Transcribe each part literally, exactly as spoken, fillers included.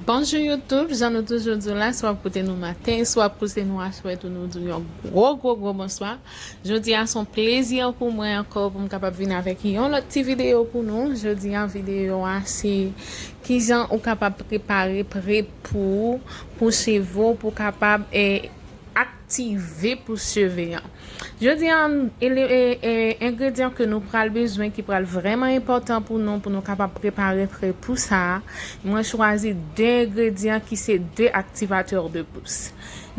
Bonjou YouTube, jan nou toujou di w la, swa w ap koute nou maten, swa w ap koute nou aswè tou, nou di w yon gwo, gwo, gwo bonswa. Jodi a se yon plezi pou mwen ankò pou m kapab vin avèk yon lòt ti videyo pou nou. Jodi a videyo a se kijan ou kapab prepare pre pou, pou cheve w, pou kapab, eh, aktive pou cheve an. Jodi a, ele-, e, e, engredyan ke nou pral bezwen ki pral vrèman enpòtan pou nou, pou nou kapab prepare pre pou sa a, mwen chwazi de engredyan ki se de aktivatè de pous.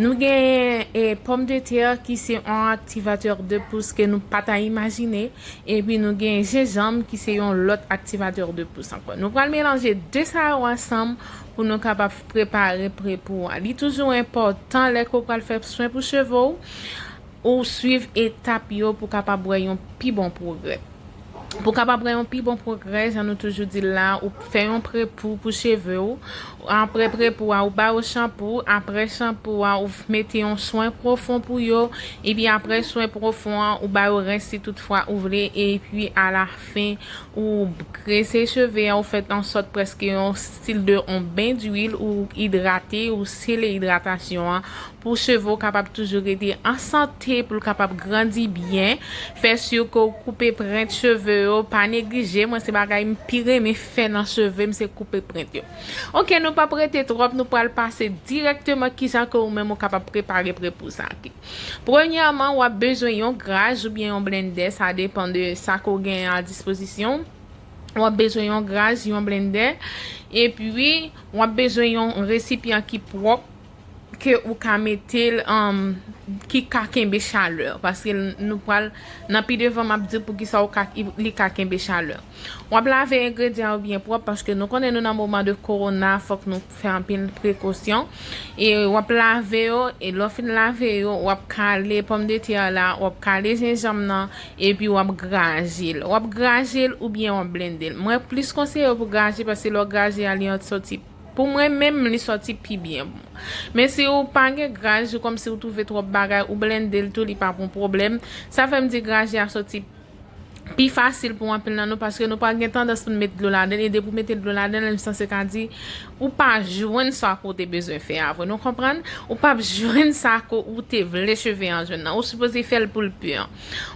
Nou gen, e, pòmdetè ki se yon aktivatè de pous ke nou pa ta imajine, epi nou gen jenjanm ki se yon lòt aktivatè de pous ankò. Nou pral melanje de sa yo ansanm pou nou kapab prepare pre pou a. Li toujou enpòtan lè ke w pral fè swen pou cheve w, ou swiv etap yo pou kapab wè yon pi bon pwogrè. Pou kapab wè yon pi bon pwogrè, jan nou toujou di l la, ou fè yon pre pou pou cheve w. Apre pre pou a, ou ba yo chanpou. Apre chanpou a, ou f-, mete yon swen pwofon pou yo. Epi apre swen pwofon an, ou ba yo rens si toutfwa ou vle. Epi alafen, ou grese cheve a, ou fè an sòt prèske yon stil de yon ben dwil, ou idrate, ou sele idratasyon an, pou cheve w kapab toujou rete an sante, pou l kapab grandi byen. Fè si ke w koupe pwent cheve yo, pa neglije. Mwen, se bagay m pi renmen fè nan cheve m, se koupe pwent yo. Oke, nou p ap rete twòp, nou pral pase dirèkteman kijan ke ou menm ou kapab prepare pre pou sa. Premyèman, w ap bezwen yon graj oubyen yon blendè, sa depann de sa ke w gen a dispozisyon. W ap bezwen yon graj, yon blendè, epi w ap bezwen yon resipyan ki pwòp, ke ou ka mete l, um, ki ka kenbe chalè, paske l, nou pral, nan pi devan, m ap di w poukisa ou ka, li ka kenbe chalè. W ap lave engredyan yo byen pwòp, paske nou konnen nou nan moman de kowona, fòk nou fè anpil prekosyon. E w ap lave yo, e lè w fin lave yo, w ap kale pòmdetè la, w ap kale jenjanm nan, epi w ap graje l. W ap graje l oubyen w ap blende l. Mwen plis konseye w pou graje, paske lè w graje a, li an sòti, pou mwen menm, li sòti pi byen pou mwen. Men si w pa gen graj, ou kòmsi ou twouve twòp bagay, ou blende l tou, li pa pon pwoblèm. Sa fè m di graje a sòti pi fasil pou anpil nan nou, paske nou pa gen tandans pou n met dlo ladan l, e depi w mete dlo ladan l, m sanse ka di, ou pa jwenn sa ke w te bezwen fè a vre, nou konprann? Ou p ap jwenn sa ke ou te vle cheve an jwenn nan. Ou sipoze fè l pou l pi.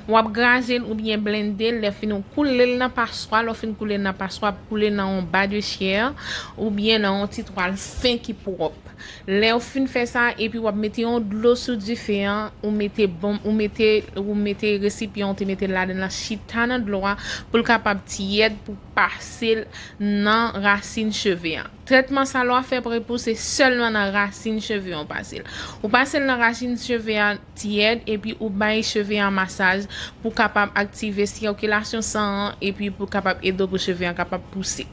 W ap graje l oubyen blende l, lè fini w koule l nan paswa, lè w fin koule l nan paswa, koule l nan yon ba de chè oubyen nan yon ti twal fen ki pwòp. Lè w fin fè sa, epi w ap mete yon dlo sou dife an, ou mete bon, ou mete, ou mete resipyan ou te mete ladan l lan chita nan dlo a pou l kapab tyèd, pou pase l nan rasin cheve an. Trètman sa lè w ap fè pre pou se sèlman nan rasin cheve an w pase l. Ou pase l nan rasin cheve an tyèd, epi ou bay cheve an masaj pou kapab aktive sikilasyon san an, epi pou kapab ede w pou cheve an kapab pouse.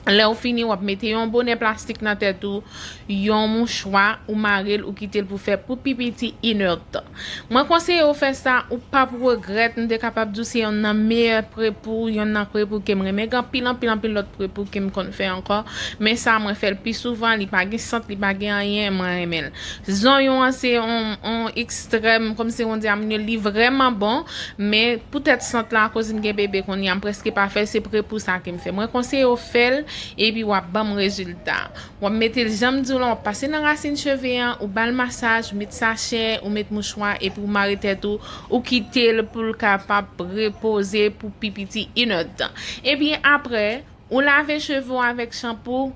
Lè w fini, w ap mete yon bonè plastik nan tèt ou, yon mouchwa, ou mare l, ou kite l pou fè pou pi piti inèdtan. Mwen konseye w fè sa, ou p ap regrèt, m te kapab di w se yonn nan meyè pre pou, yonn nan pre pou ke m renmen. Gen anpil, anpil, anpil lòt pre pou ke m konn fè ankò, men sa mwen fè l pi souvan, li pa gen sant, li pa gen anyen, mwen renmen l. Zonyon an se yon, yon ekstrèm, kòmsi on di a, li vrèman bon, men poutèt sant la, akoz m gen bebe kounye a, m prèske pa fè l, se pre pou sa ke m fè. Mwen konseye w fè l, epi w ap ban m rezilta. W ap mete l, jan m di w lan, w ap pase nan rasin cheve an, ou ba l masaj, ou met sachè, ou met mouchwa, epi ou mare tèt ou, ou kite l pou l kapab repoze pou pi piti inèdtan. Epi apre, ou lave cheve w avèk chanpou,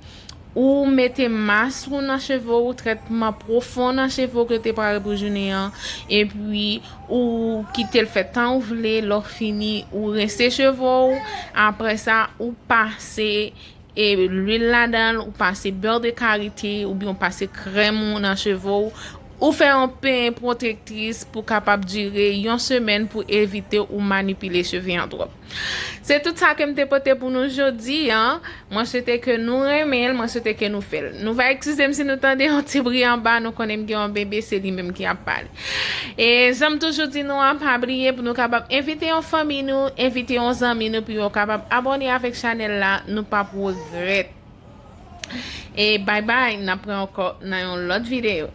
ou mete mask ou nan cheve w, trètman pwofon nan cheve w ke w te pare pou jounen an, epi ou kite l fè tan ou vle, lè w fini, ou rense cheve w, apre sa, ou pase, e, lwil ladan l, ou pase bè de karite, oubyen ou pase krèm ou nan cheve w, ou fè yon pen pwotektris pou kapab dire yon semèn pou evite ou manipile cheve an twòp. Se tout sa ke m te pote pou nou jodi a. Mwen swete ke nou renmen l, mwen swete ke nou fè l. Nou va eskize m si nou tande yon ti bri anba, nou konnen m gen yon bebe, se li menm ki ap pale. E jan m toujou di nou an, pa bliye pou nou kapab envite yon fanmi nou, envite yon zanmi nou, pou yo kapab abòne avèk chanèl la, nou p ap regrèt. E bay bay, n ap wè ankò nan yon lòt videyo.